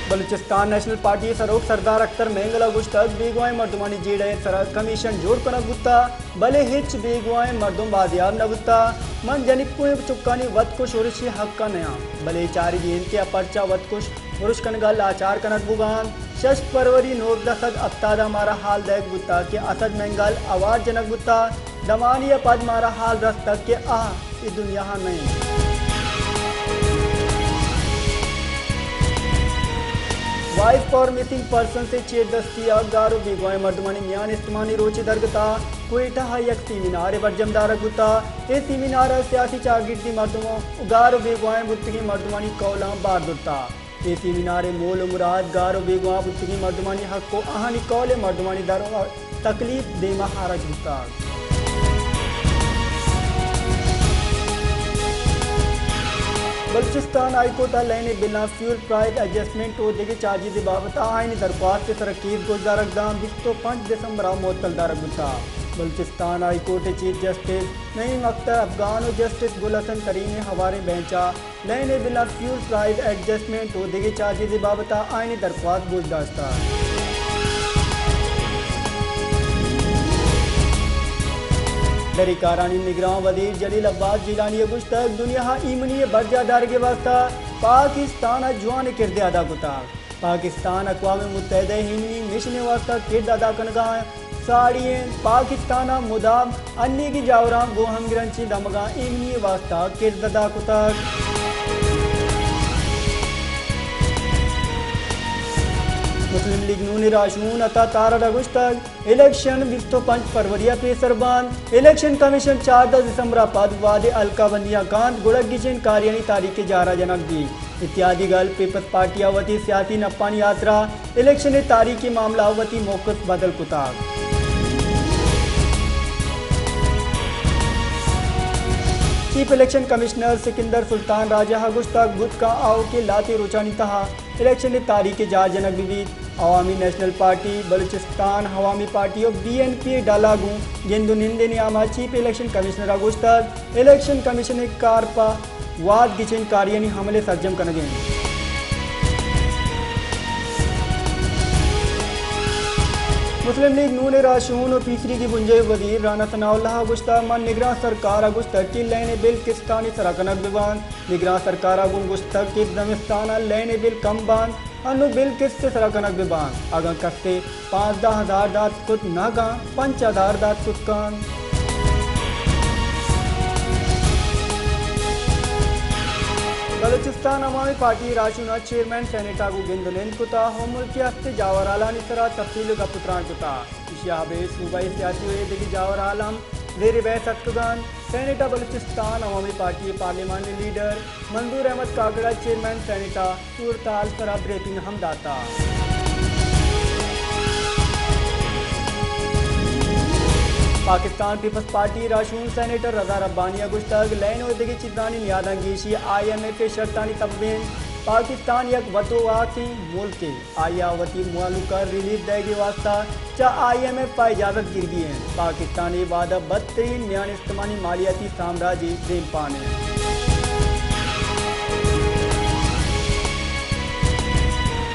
Balochistan national party ءِ سروک سردار اختر مینگل ءَ گوشتگ، بیگواھیں مردمانی جیڑہ ءِ سرا کمیشن جوڑ کنگ بوتگ، بلے ھچ بیگواھیں مردم بازیاب نہ بوتگ۔ من جنکوئیں چکانی وت کش ارشی حق ءَ نیاں، بلے چارگی اِنت کہ آ پرچا وت کش ارش کنگ ءَ لاچار کنگ بوگ ءَ اَنت۔ شش فروری نوزدہ سد ھپتاد ءَ مارا ھال دئیگ بوتگ کہ اسد مینگل آوار جنگ بوتگ، دمانے ءَ پد مارا ھال رستگ کہ آ اے دنیا ءَ نہ اِنت۔ وائس فار مسنگ پرسنز ءِ چیر دستی ءَ گار ءُ بیگواھیں مردمانی میان استمانی روچے درگت ءَ کوئٹہ ءَ یک سیمینارے برجم دارگ بوتگ۔ اے سیمینار ءَ سیاسی چاگردی مردم ءُ گار ءُ بیگواھیں بوتگیں مردمانی کئولاں بار زرتگ۔ اے سیمینار ءِ مول ءُ مراد گار ءُ بیگواہ بوتگیں مردمانی حق ءُ آھانی کئول ءِ مردمانی درد ءُ تکلیف دیم ءَ آرگ بوتگ۔ بلوچستان ھائی کورٹ ءَ لین ءِ بلاں فیول پرائز ایڈجسٹمنٹ ءُ دگہ چارجز ءِ بابت ءَ آئینی درخواست ءِ سرا کیس گوشدارگ داں بیست ءُ پنچ دسمبر ءَ معطل دارگ بوتگ۔ بلوچستان ھائی کورٹ ءِ چیف جسٹس نعیم اختر افغان ءُ جسٹس گل حسن کریم ءِ ھواریں بینچ ءَ لین ءِ بلاں فیول پرائز ایڈجسٹمنٹ ءُ دگہ چارجز ءِ بابت ءَ آئینی درخواست گوش داشتگ۔ دری کارانی نگراں وزیر جلیل عباس جیلانی ءَ گوشتگ، دنیا ءَ ایمنی ءِ برجاہ دارگ ءِ واستہ پاکستان ءَ جوانیں کردے ادا کتگ۔ پاکستان اقوام متحدہ ءِ ایمنی مشن ءِ واستہ کرد ادا کنگ ءَ ساڑی اِنت۔ پاکستان ءَ مدام انیگیں جاوراں گوں ھمگرنچیں دمگاں ایمنی ءِ واستہ کرد ادا کتگ۔ مسلم لیگ نون ءِ راھشون عطا تارڑ ءَ گوشتگ، الیکشن بیست ءُ پنچ فروری ءَ پیسر بنت، الیکشن کمیشن چاردہ دسمبر ءَ پد وھدے حلقہ بندیاں کنت، گڑا گچین کاریانی تاریخ ءِ جار ءَ جنگ بیت۔ اتحادی گل پیپلز پارٹی ءَ وتی سیاسی نپانی ھاترا الیکشن ءِ تاریخ ءِ معاملہ ءَ وتی موقف بدل کتگ۔ چیف الیکشن کمشنر سکندر سلطان راجہ ءَ گوشتگ، بوت کنت آؤکیں لھتیں روچانی تہا الیکشن ءِ تاریخ ءِ جار جنگ بہ بیت۔ عوامی نیشنل پارٹی، بلوچستان عوامی پارٹی ءُ بی این پی ءِ ڈل ءَ گوں گند ءُ نند ءِ نیام ءَ چیف الیکشن کمشنر ءَ گوشتگ، الیکشن کمیشن ءِ کار پہ وھد گچین کاریانی عمل ءِ سرجم کنگ ءَ اِنت۔ مسلم لیگ نون ءِ راھشون ءُ پیسریگی بنجاھی وزیر رانا ثناء اللہ ءَ گوشتگ، من نگراں سرکار ءَ گوشتگ کہ لین ءِ بل قسطانی سرا کنگ بہ بنت۔ نگراں سرکار ءَ گوں گوشتگ کہ زمستان ءَ لین ءِ بل کم بنت، انوں بل قسط ءِ سرا کنگ بہ بنت۔ اگاں کسے پانزدہ ھزار دات کت نہ کنت، پنچ ھزار دات کت کنت۔ بلوچستان عوامی پارٹی ءِ راھشون ءَ چیئرمین سینیٹ ءَ گوں گند ءُ نند کتگ ءُ ملک ءِ ھستیں جاورھالانی سرا تفصیل ءَ گپ ءُ تران کتگ۔ ایشی ءَ ابید صوبائی سیاسی ءُ اے دگہ جاورھال ھم زیر بحث اتکگ اَنت۔ سینیٹ ءَ بلوچستان عوامی پارٹی ءِ پارلیمانی لیڈر منظور احمد کاکڑ ءَ چیئرمین سینیٹ ءَ صورتحال سرا بریفنگ ھم داتگ۔ پاکستان پیپلز پارٹی ءِ راھشون سینیٹر رضا ربانی ءَ گوشتگ، لین ءُ دگہ چیزانی نیاداں گیشی آئی ایم ایف ءِ شرطانی سبب اِنت۔ پاکستان یک وتوواکیں ملکے۔ آئی ءَ وتی مھلوک ءَ ریلیف دئیگ ءِ واستہ چہ آئی ایم ایف ءَ اجازت گرگی اِنت۔ پاکستان اے وھد ءَ بدترین میان استمانی مالیاتی سامراجے دیمپان اِنت۔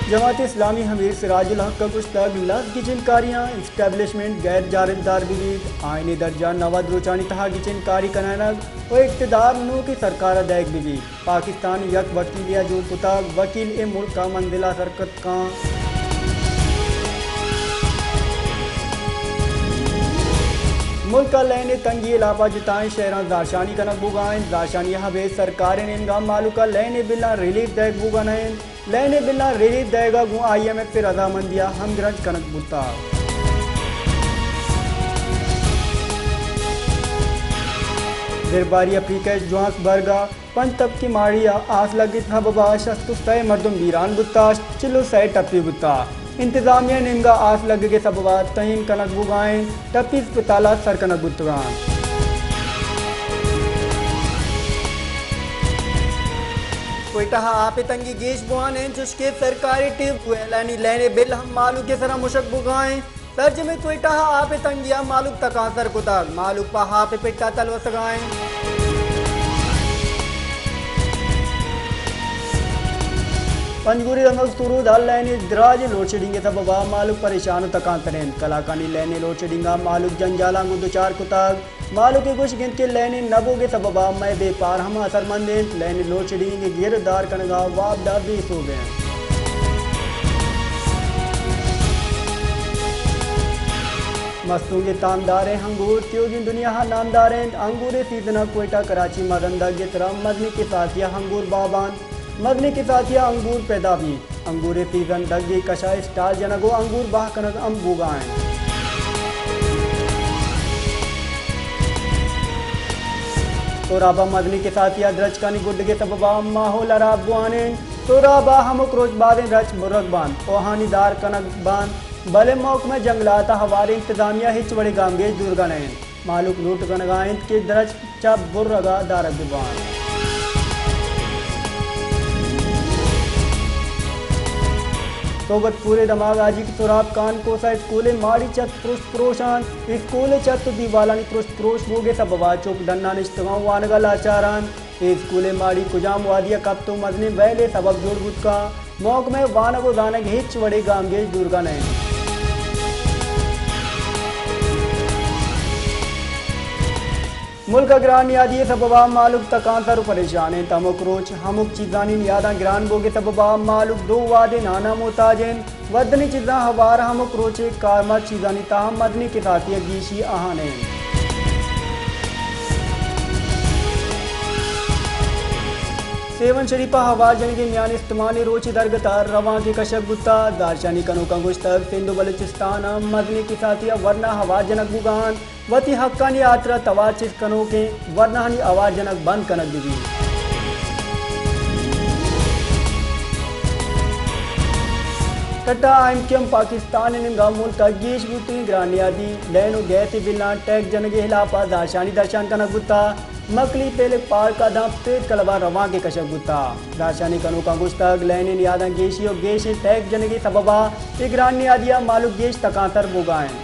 جماعت اسلامی ءِ امیر سراج الحق ءَ گوشتگ، لس گچین کاریاں اسٹیبلشمنٹ غیر جانبدار بہ بیت، آئین ءِ درجہ نود روچانی تہا گچین کاری کنائینگ ءُ اقتدار نوکیں سرکار ءَ دئیگ بہ بیت۔ پاکستان ءَ یک وکیلے ءَ جوڑ کتگ، وکیل اے ملک ءَ منزل ءَ سر کت کنت۔ ملک ءَ لین ءِ تنگی ءِ لاپ ءَ جتائیں شہراں زہرشانی کنگ بوگ ءَ اِنت۔ زہرشانی ءَ ابید سرکار ءِ نیمگ ءَ مہلوک ءَ لین ءِ بلاں ریلیف دئیگ بوگ ءَ نہ اِنت۔ لین ءِ بلاں ریلیف دئیگ ءَ گوں آئی ایم ایف ءِ رضامندی ءَ ہمگرنچ کنگ بوتگ۔ درباری افریقہ ءِ جوہانسبرگ ءَ پنچ تپکی ماڑی ءَ آس لگگ ءِ سبب ءَ شست ءُ سئے مردم بیران بوتگ، چل ءُ سئے ٹپی بوتگ۔ انتظامیہ ءِ نیمگ ءَ آس لگگ ءِ سبب ءَ تعین کنگ بوگ ءَ اِنت، ٹپی اسپتال ءَ سر کنگ بوتگ اَنت۔ کوئٹہ ءَ آپ ءِ تنگی گیش بوان اِنت، چوشکہ سرکاری ٹیوب ویلانی لین ءِ بل ہم مہلوک ءِ سرا مشگ بوگ ءَ اِنت۔ سرجمیں کوئٹہ ءَ آپ ءِ تنگی ءَ مہلوک تکانسر کتگ، مہلوک پہ آپ ءِ پٹ ءَ تلوسگ ءَ اِنت۔ پنجگور ءِ دمگ سرود ءَ لائن ءِ دراجیں لوڈشیڈنگ ءِ سبب ءَ مھلوک پریشان ءُ تکانسر اِنت۔ کلاکانی لائن ءِ لوڈشیڈنگ ءَ مھلوک جنجالاں گوں دچار کتگ۔ مھلوک ءِ گوشگ اِنت کہ لائن ءِ نہ بوگ ءِ سبب ءَ مئے بیپار ھم اثرمند اِنت۔ لائن ءِ لوڈشیڈنگ ءِ گر ءُ دار کنگ ءَ وابڈاہ بے سوب اِنت۔ مستونگ ءِ تامداریں انگور تیوگیں دنیا ءَ نامدار اِنت۔ انگور ءِ سیزن ءَ کوئٹہ، کراچی، مزن دگ ءِ سرا مزنیں کساسی ءَ انگور باغ بنت۔ مزنیں کساسی ءَ انگور پیدا بیت۔ انگور ءِ سیزن دگ ءِ کش ءَ اسٹال جنگ ءُ انگور باغ کنگ ھم بوگ ءَ اِنت۔ سوراب ءَ مزنیں کساسی ءَ درچکانی گڈگ ءِ سبب ءَ ماحول ھراب بوان اِنت۔ سوراب ءَ ھمک روچ بازیں درچک برگ بنت ءُ آھانی دار کنگ بنت، بلے محکمہ جنگلات ءَ ھوار انتظامیہ ھچ وڑیں گامگیج زورگ ءَ نہ اِنت۔ مھلوک لوٹ کنگ ءَ اِنت کہ درچک چہ برگ ءَ دارگ بہ بنت۔ صحبت پور ءِ دمگ ءَ جی کہ سوراب کانکوس ءَ اسکول ءِ ماڑی ءِ چھت پرشت پروش اِنت۔ اسکول ءِ چھت ءُ دیوالانی پرشت پروش بوگ ءِ سبب ءَ چک ڈن ءَ نشتگ اَنت ءُ وانگ ءَ لاچار اَنت۔ اے اسکول ءِ ماڑی کجام وھدی ءَ کپت ءُ مزنیں ویل ءِ سبب جوڑ بوت کنت، محکمہ وانگ ءُ زانگ ھچ وڑیں گامگیج زورگ ءَ نہ اِنت۔ ملک ءَ گران نیادی ءِ سبب ءَ مھلوک تکانسر ءُ پریشان اِنت۔ ھمک روچ ھمک چیزانی نیاداں گران بوگ ءِ سبب ءَ مھلوک دو وھدے نان ءَ محتاج اِنت۔ وردنی چیزاں ھوار ھمک روچ ءِ کارمرز چیزانی تہ ءَ مزنیں کساسی ءَ گیشی آھان اِنت۔ سیون شریف ءَ ھوار جنگ ءِ میان استمان ءِ روچ ءِ درگت ءَ روانکے کشگ بوتگ۔ زھرشانی کنوکاں گوشتگ سندھ ءُ بلوچستان ءَ مزنیں کساسی ءَ ورنا ھوار جنگ بوگ ءَ اَنت۔ وتی حقانی ھاترا توار چست کنوکیں ورناھانی ھوار جنگ بند کنگ بہ بیت۔ ٹٹا I M Q M Pakistan ءِ نیمگ ءَ ملک ءَ گیش بوتگیں گران نیادی لین ءُ گیس ءِ بلاں ٹیکس جنگ ءِ ھلاپ ءَ زھرشانی درشان کنگ بوتگ۔ مکلی پیلک پارک ءَ داں پریس کلب ءَ روانکے کشگ بوتگ۔ زھرشانی کنوکاں گوشتگ لین ءِ نیاداں گیشی ءُ گیشیں ٹیکس جنگ ءِ سبب ءَ اے گران نیادی ءَ مھلوک گیش تکانسر بوگ ءَ اِنت۔